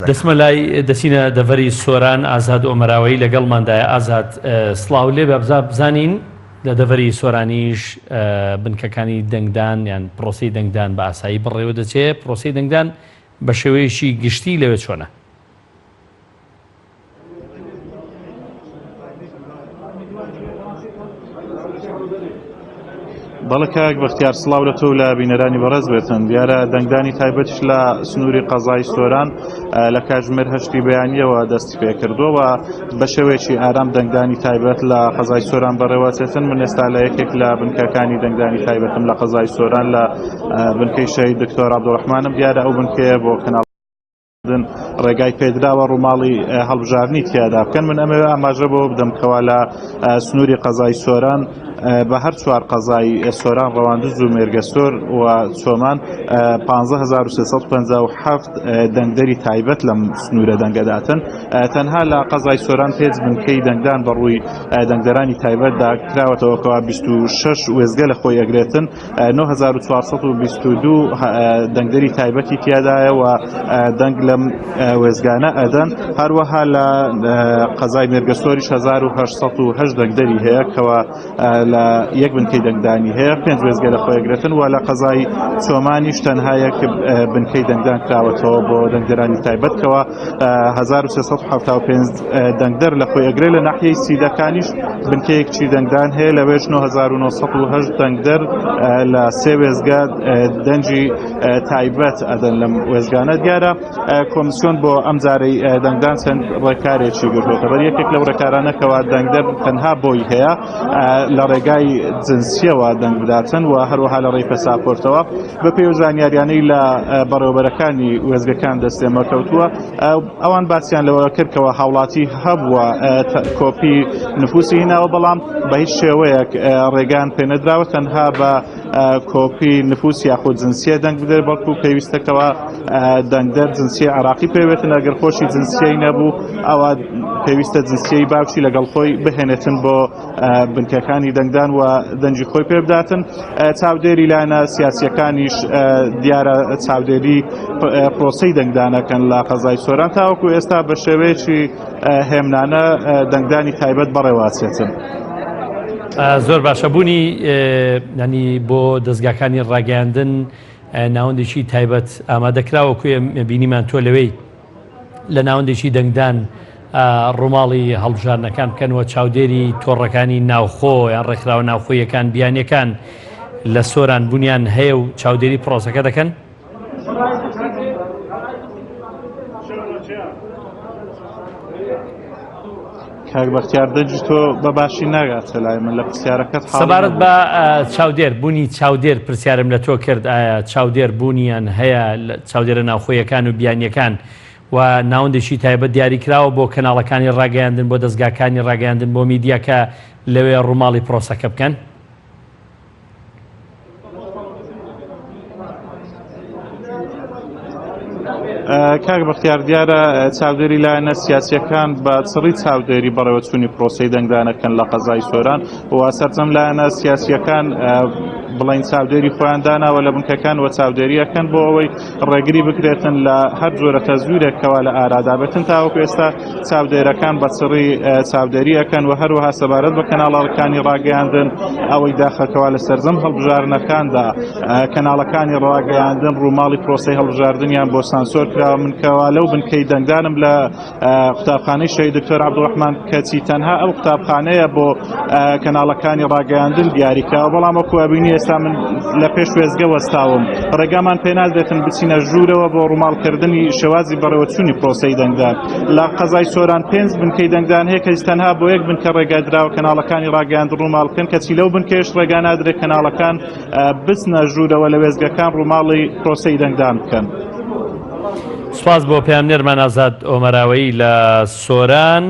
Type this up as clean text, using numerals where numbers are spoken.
دەچمە لای دەچینە دەڤەری سۆران ئازاد ئۆمەراوەیی لەگەڵماندایە ئازاد سڵاو لێ بە بزا بزانین لە دەڤەری سۆرانیش بنکەکانی دەنگدان یان پرۆسەی دەنگدان بە ئاسایی بەڕێوە دەچێ پرۆسەی دەنگدان بە شێوەیەکی گشتی لەوێ چۆنە؟ بەڵێ کاک بەختیار سڵاو لە تۆ و لە بینەرانی بەڕێز بێتن دیارە دەنگدانی تایبەتیش لە سنووری قەزای سۆران لە کاتژمێر هەشتی بەیانیەوە دەستی پێکردووە و بە شێوەیەکی ئارام دەنگدانی تایبەت لە قەزای سۆران بەڕێوەچێتن من ئێستا لە یەکێک لە بنکەکانی دەنگدانی تایبەتم لە قەزای سۆران لە بنکەی شەهید دکتۆر عەبدوڕەحمانم دیارە ئەو بنکەیە بۆ کەناڵ ڕێگای پێدراوە ڕووماڵی هەڵبژاردنی تیادا بکەن من ئەمەوێ ئاماژە بۆ بدەم کەوا لە سنووری قەزای سۆران بە هەر چوار قەزای سۆران ڕەواندز و مێرگەسۆر و چۆمان 15357 دەنگدەری تایبەت لەم سنوورە دەنگەداتن تەنها لە قەزای سۆران پێنج بنکەی دەنگدان بەڕووی دەنگدەرانی تایبەتدا کراوەتەوە کەوا 26 وێزگە لە خۆی ئەگرێتن 9422 دەنگدەری تایبەتی تیادایە و دەنگ لەم وێزگانە ئەدەن هەروەها لە قەزای مێرگەسۆریش 1808 دەنگدەری هەیە کەوا لە یەک بنکەی دەنگدانی هەیە پێنج وێزگە لە خۆیگرێتن و لە قەزای چۆمانیش تەنها یەک بنکەی دەنگدان کراوەتەوە بۆ دەنگدەرانی تایبەت کەوا 1375 دەنگدەر لە خۆی ئەگرێ لە ناحیەی سیدەکانیش بنکەیەکی دەنگدان هەیە لەوێش 9908 دەنگدەر لە سێ وێزگە دەنگی تایبەت ئەدەن لەم وێزگانە دیارە کۆمسیۆن بۆ ئەم جارەی دەنگدان چەند ڕێکارێکی گرتووەتە بەر یەکێک لەو ڕێکارانە کەوا دەنگدەر تەنها بۆی هەیە لە ڕێگای جنسیەوە دەنگ بداتن و هەروەها لە ڕێی پەساپۆرتەوە بە پێی زانیاریانەی لە بەڕێوەبەرەکانی وێزگەکان دەستێمە کەوتووە ئەوان باسیان لەوە کرد کەەوە هاوڵاتی هەبووە کۆپی نفوسی هیناوە بەڵام بە هیچ شێوەیەک ڕێگان پێنەدراوە تەنها بە کۆپی نفوس یاخود جنسیە دەنگ بدرێت بەڵکو پێویستەکەەوە دەنگدەر جنسیە عراقی پێوێتن ئەگەر خۆشی جنسیەی نەبوو ئەوە پێویستە جنسیەی باوکی لەگەڵ خۆی بهێنێتن بۆ بنکەکانی دەنگدان و دەنگی خۆی پێ بداتن چاودێری لایەنە سیاسیەکانیش دیارە چاودێری پرۆسەی دەنگدانەکەن لە قەزای سۆران تاوەکو ئێستا بە شێوەیەکی هێمنانە دەنگدانی تایبەت بەڕێواچێتن. زۆر باشە بوونی ینی بۆ دەستگاکانی ڕاگەیاندن ناوەندێکی تایبەت ئامادەکراوە کوێ بینیمان تۆ لەوەی لە ناوەندێکی دەنگدان ڕووماڵی هەڵبژاردنەکان بکەن و چاودێری تۆڕەکانی ناوخۆ یان ڕێکخراوە ناوخۆیەکان بیانیەکان لە سۆران بوونیان هەیە و چاودێری پرۆسەکە دەکەن؟ کاک بەختیار دەنگی تۆ بە باشی ناگاتە لای من لە پرسیارەکەت حاڵی سەبارەت نەبووم. بە چاودێر بوونی چاودێر پرسیارم لە تۆ کرد ئایا چاودێر بوونیان هەیە چاودێرە ناوخۆیەکان و بیانیەکان و ناوەندێکی تایبەت دیاری کراوە بۆ کەناڵەکانی ڕاگەیاندن بۆ دەزگاکانی ڕاگەیاندن بۆ میدیا کە لەوێ ڕووماڵی پرۆسەکە بکەن؟ کاک بەختیار دیارە چاودێری لایەنە سیاسیەکان بە چڕی چاودێری بەڕێوەچوونی پرۆسەی دەنگدانەکەن لە قەزای سۆران و سەرجەم لایەنە سیاسیەکان بڵین چاودێری خۆیان داناوە لە بنکەکان و چاودێریەکەن بۆ ئەوەی ڕێگری بکرێتن لە هەر جۆرە تەزویرێکەوە لە ئارادا بێتن تاوەکو ئێستا چاودێرەکان بە چڕی چاودێری ئەکەن و هەروەها سەبارەت بە کەناڵەکانی ڕاگەیاندن ئەوەی داخەکەوا لە سەرجەم هەڵبژاردنەکاندا کەناڵەکانی ڕاگەیاندن ڕووماڵی پرۆسەی هەڵبژاردنیان بۆ سانسۆر کراوە من کەوا لەو بنکەی دەنگدانم لە قوتابخانەی شەهید دکتۆر عەبدوڕەحمان کەچی تەنها ئەو قوتابخانەیە بۆ کەناڵەکانی ڕاگەیاندن دیاریکراوە بەڵام وەکو ئەبینی ئێستا من لە پێش وێستگە وەستاوم ڕێگامان پێنادرێتن بچینە ژوورەوە بۆ ڕووماڵکردنی شێوازی بەڕێوەچوونی پرۆسەی دەنگدان لە قەزای سۆران پێنج بنکەی دەنگدان هەیە کە تەنها بۆ یەک بنکە ڕێگا دراوە کەناڵەکانی ڕاگەیاند ڕووماڵ بکەن کەچی لەو بنکەیش ڕێگا نادرێت کەناڵەکان بچنە ژوورەوە لە وێستگەکان ڕووماڵی پرۆسەی دەنگدان بکەن. سوپاس بۆ پەیامنێرمان ئازاد ئۆمەراوەیی لە سۆران.